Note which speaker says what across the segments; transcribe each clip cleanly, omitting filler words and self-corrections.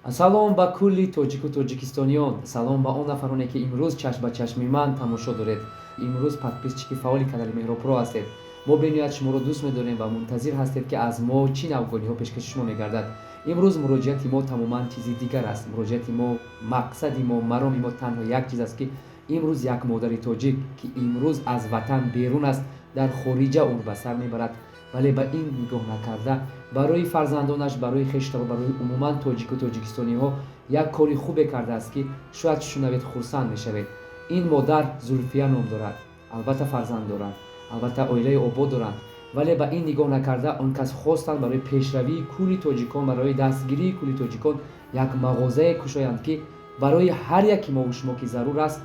Speaker 1: Салом ба кулли тоҷику тоҷикистониён, салом ба он нафароне, ки имрӯз чашм ба чашми ман тамошо доред, имрӯз подписчики фаъоли канали Меҳробпро ҳастед. Мо бениҳоят шуморо дӯст медорем ва мунтазир ҳастед, ки аз мо чӣ навгониҳо пешкаши шумо мегардад. Имрӯз муроҷиати мо тамоман чизи дигар аст. Муроҷиати мо, мақсади мо, мароми мо танҳо як чиз аст, ки имрӯз як модари тоҷик, ки имрӯз аз ватан берун аст, дар хориҷа умр ба сар мебарад, вале ба ин нигоҳ накарда, барои фарзандонаш, барои хештаво, барои умуман тоҷику тоҷикистониҳо як кори хубе кардааст, ки шояд шунавед, хурсанд мешавед. Ин модар Зулфия ном дорад. Албатта, фарзанд доранд, албатта, оилаи обод доранд, вале ба ин нигоҳ накарда, он кас хостанд барои пешравии кулли тоҷикон, барои дастгирии кулли тоҷикон як мағозае кушоянд, ки барои ҳар яки мову шумо ки зарур аст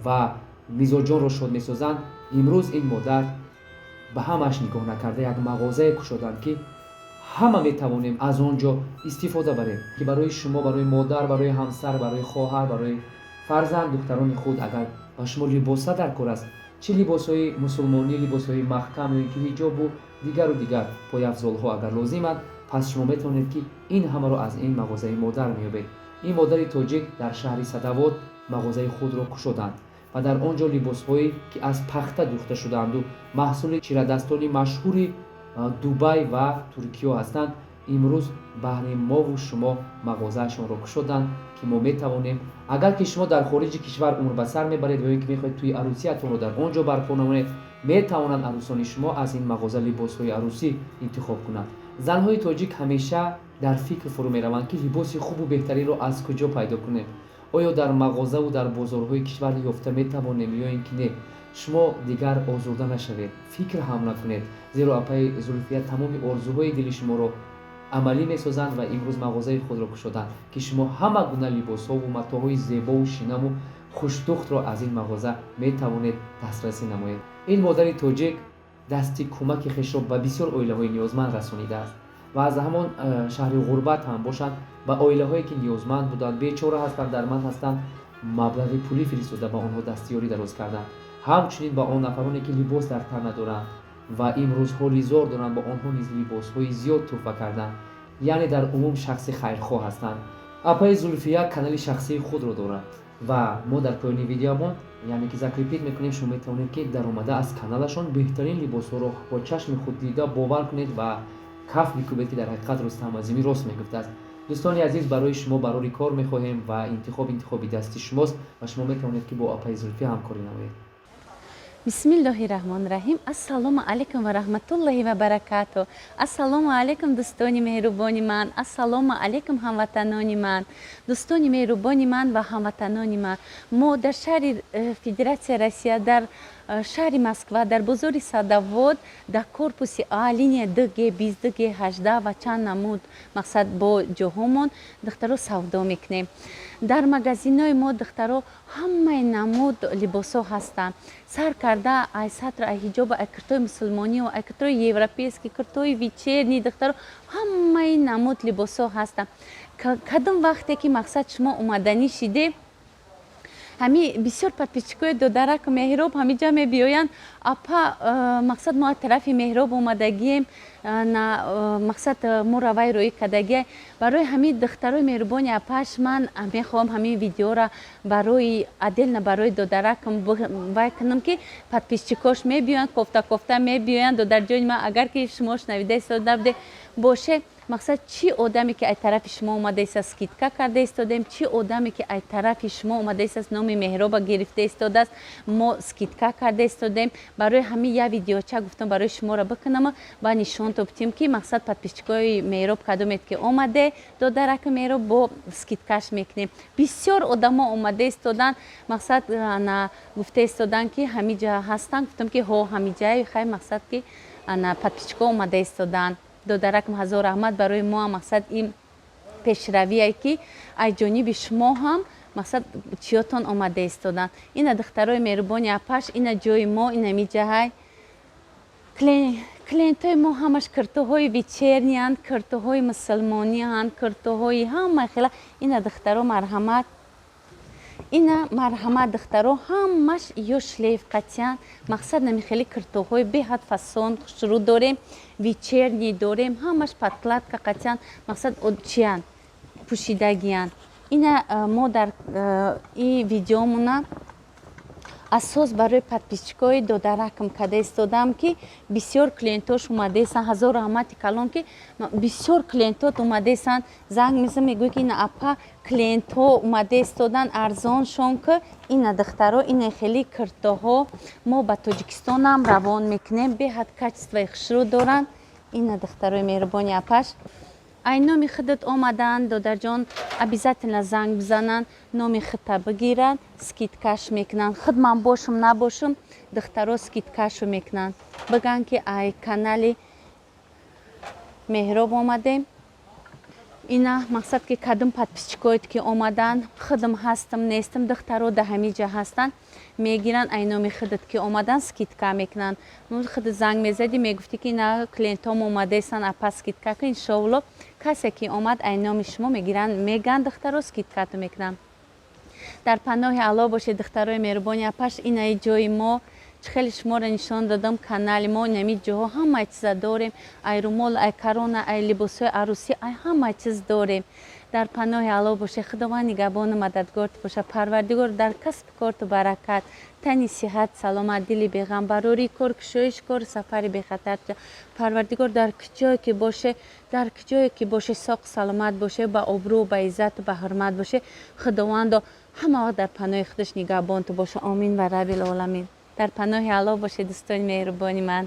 Speaker 1: ва мизоҷонро шод месозанд. Имрӯз ин модар ба ҳамааш нигоҳ накарда, як мағозае кушоданд, ки ҳама метавонем аз он ҷо истифода барем, ки барои шумо, барои модар, барои ҳамсар, барои хоҳар, барои фарзанд, духтарони худ, агар ба шумо либоса дар кор аст, чӣ либосҳои мусулмонӣ, либосҳои маҳкам ё ин ки ҳиҷобу дигару дигар пойафзолҳо агар лозиманд, пас шумо метавонед, ки ин ҳамаро аз ин мағозаи модар меёбед. Ин модари тоҷик дар шаҳри Садовод мағозаи худро кушоданд ва дар он ҷо либосҳое, ки аз пахта дӯхта шудаанду маҳсули чирадастони машҳури Дубай ва Туркиё ҳастанд, имрӯз баҳри мову шумо мағозаашонро кушоданд, ки мо метавонем, агар ки шумо дар хориҷи кишвар умр ба сар мебаред ё ин ки мехоҳед тӯи арӯсиятонро дар он ҷо барпо намоед, метавонанд арӯсони шумо аз ин мағоза либосҳои арӯсӣ интихоб кунанд. Занҳои тоҷик ҳамеша дар фикр фурӯ мераванд, ки либоси хубу беҳтаринро аз куҷо пайдо кунем, оё дар мағозаву дар бозорҳои кишвар ёфта метавонем ё ин ки не. Шумо дигар озурда нашавед, фикр ҳам накунед, зеро апаи Зулфия тамоми орзуҳои дили шуморо амалӣ месозанд ва имрӯз мағозаи худро кушоданд, ки шумо ҳама гуна либосҳову матоъҳои зебову шинаму хушдухтро аз ин мағоза метавонед дастрасӣ намоед. Ин модари тоҷик дасти кӯмаки хешро ба бисёр оилаҳои ниёзманд расонидааст ва аз ҳамон шаҳри ғурбат ҳам бошанд, ба оилаҳое, ки ниёзманд буданд, бечора ҳастанд, дарманд ҳастанд, маблағи пулӣ фиристода, ба онҳо дастиёрӣ дароз карданд. Ҳамчунин ба он нафароне, ки либос дар тан надоранд ва имрӯз ҳоли зор доранд, ба онҳо низ либосҳои зиёд тӯҳфа карданд. Яъне дар умум шахси хайрхоҳ ҳастанд. Апаи Зулфия канали шахсии худро дорад ва мо дар поёни видеомон, яъне ки закрепить мекунем. Шумо метавонед, ки даромада, аз каналашон беҳтарин либосҳоро бо чашми худ дида, бовар кунед ва каф бикӯбед, ки дар ҳақиқат Рустам Азимӣ рост мегуфтааст. Дӯстони азиз, барои шумо барори кор мехоҳем ва интихоб интихоби дасти шумост ва шумо метавонед, ки бо апаи Зулфия ҳамкорӣ намоед.
Speaker 2: Бисмиллоҳи раҳмони раҳим. Ассалому алайкум ва раҳматуллоҳи ва баракату. Ассалому алайкум, дӯстони меҳрубони ман. Ассалому алайкум, ҳамватанони ман, дӯстони меҳрубони ман ва ҳамватанони ман. Мо дар шаҳри Федератсия Россия, дар шаҳри Москва, дар бозори Садовод, дар корпуси А, линия 2Г, 22Г, 18 ва чанд намуд, мақсад, бо ҷоҳомон, духтаро, савдо мекунем. Дар магазинои мо, духтаро, ҳамаи намуд либосҳо ҳастанд, сар карда ай сатр, ай ҳиҷоба, ай киртои мусулмонио, ай киртои европейский, киртои вечерний. Духтаро, ҳамаи намуд либосҳо ҳастанд. Кадом вақте ки, мақсад, шумо омаданӣ шиде, ҳами бисёр подписчикои додараку Меҳроб ҳамиҷа мебиёянд: «Апа, мақсад, мо аз тарафи Меҳроб омадагием, на, мақсад, моро вай роӣ кардагия». Барои ҳамин, духтарои меҳрубони апаш, ман мехоҳам ҳамин видеора барои отдельно барои додаракам вай кунам, ки подписчикош мебиёянд, кофта кофта мебиёянд. Додарҷони ман, агар ки шумо шунавида истода буде боше, мақсад, чӣ одаме ки ай тарафи шумо омада истааст, скидка карда истодем. Чӣ одаме ки ай тарафи шумо омада истааст, номи Меҳроба гирифта истодааст, мо скидка карда истодем. Барои ҳамин як видеоча гуфтам, барои шуморо бикунам ва нишон тобтим, ки, мақсад, подписчикои Меҳроб кадомед ки омаде, додараки Меҳроб бо скидкаш мекунем. Бисёр одамо омада истоданд, мақсад, ана гуфта истоданд, ки ҳамиҷа ҳастанд. Гуфтам, ки ҳо, ҳамиҷае. Хай, мақсад, ки ана подписчико омада истоданд. Додаракам, ҳазор раҳмат. Барои мо ҳам, мақсад, ин пешравие, ки аз ҷониби шумо ҳам, мақсад, чиётон омада истоданд. Ина, духтарои меҳрубони апаш, ина ҷои мо, ина миҷаҳай. Клиентҳои мо ҳамаш киртоҳои вечерниянд, киртоҳои мусулмонианд, киртоҳои ҳама хела. Ина, духтаро, марҳамат, ина, марҳамат, духтаро, ҳамаш ё шлейф қатиян. Мақсад, намихели киртоҳои беҳад фасон, хушрӯ дорем, вечерний дорем, ҳамаш подкладка қатиян. Мақсад, чиян, Пӯшидагиянд. Ина мо дар и видеомона асос барои подписчикои додаракам када истодам, ки бисёр клиентош омадаестанд. Ҳазор раҳмати калон, ки бисёр клиентот омадаестанд. Занг мезан, мегӯяд, ки ина, апа, клиентҳо омада истоданд, арзоншон ки. Ина, духтаро, ина хеле киртоҳо мо ба Тоҷикистонам равон мекунем, беҳад качествои хушрӯ доранд. Ина, духтарои меҳрубони апаш, ай номи худат омаданд, додарҷон, обязательно занг бизананд, номи худта бигиранд, скидкаш мекунанд. Худ ман бошум, набошум, духтаро скидкашу мекунанд. Бигӯянд, ки ай канали Меҳроб омадем. Ина мақсад, ки кадом подписчикоет ки омаданд, худам ҳастам, нестам, духтаро да ҳамин ҷа ҳастанд, мегиранд. Ай номи худат ки омаданд, скидка мекунанд. Худ занг мезадӣ, мегуфтӣ, ки ина клиентҳом омадаестанд, апа, скидка кун. Иншоалло, касе ки омад, ай номи шумо мегиранд, мегӯянд, духтаро скидкату мекунанд. Дар паноҳи Алло бошед, духтарои меҳрубони апаш. Инаи ҷои мо чӣ хеле шуморо нишон додам. Канали мо инами ҷоҳо ҳамаи чиза дорем: ай румол, ай корона, ай либосҳои арӯсӣ, ай ҳамаи чиз дорем. Дар паноҳи Алло бошед. Худованд нигаҳбону мададгорту бошад. Парвардигор дар касбу корту баракат, тани сиҳат, саломат, дили беғам, барории кор, кушоиш кор, сафари бехатар. Парвардигор дар куҷое ки боше, дар куҷое ки боше, соқ саломат боше, ба обрӯ, ба иззату ба ҳурмат боше. Худовандо ҳама вақт дар паноҳи худаш нигаҳбонту боша. Омин ва раббил оламин. Дар паноҳи Алло бошед, дӯстони меҳрубони ман.